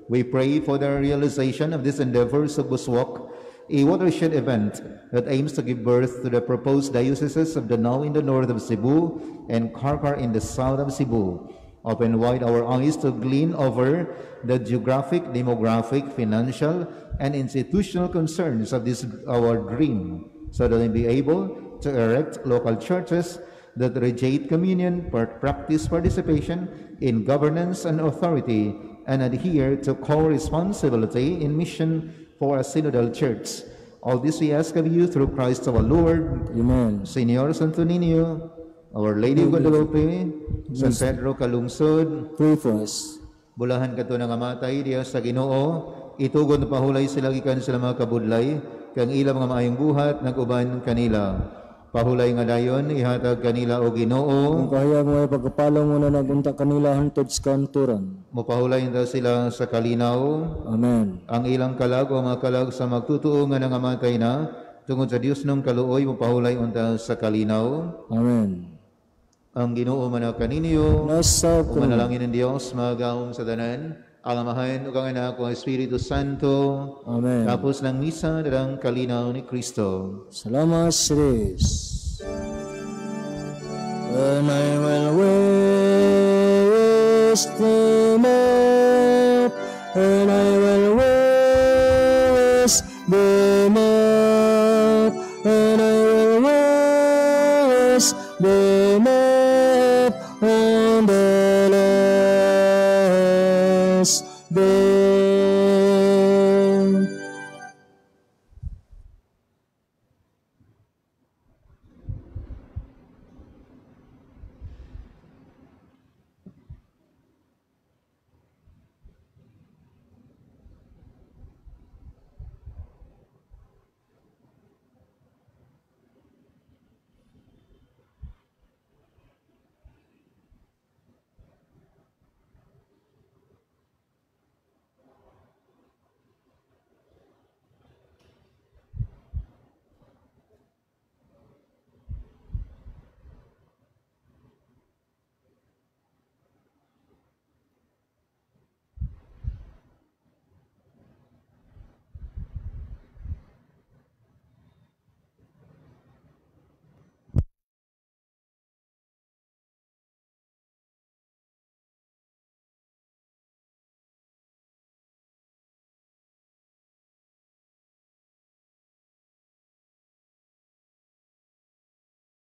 We pray for the realization of this endeavor, Sugbu Swak, a watershed event that aims to give birth to the proposed dioceses of Danao in the north of Cebu and Carcar in the south of Cebu. Open wide our eyes to glean over the geographic, demographic, financial, and institutional concerns of this our dream, so that we be able to erect local churches that radiate communion, practice participation in governance and authority, and adhere to co-responsibility in mission for a synodal church. All this we ask of you through Christ our Lord. Amen. Señor Santo Niño, Our Lady of Guadalupe, San Pedro Calungsod, pray for us. Bulahan kato nangamatay diha sa Ginoo, itugon na pahulay sila gikan sila mga kabudlay, kang ilang mga maayong buhat nag-uban kanila. Pahulay nga dayon ihatag kanila o Ginoo. Ang kahayag mo ay pagkapalong mo na nagunta kanila hantod sa kanturan. Mopahulay na sila sa kalinaw. Amen. Ang ilang kalag o mga kalag sa magtutuo nga nangamatay na tungod sa Dios nung kaluoy, mopahulay unta sa kalinaw. Amen. Ang Ginoo man kaninyo. Nasa ug manalangin ng Dios magahom sa tanan, ang Amahan ug ang Anak ug ang Espiritu Santo. Amen. Tapos ng misa darang kalinaw ni Kristo. Salamat sa Diyos. And I will waste them up, and I will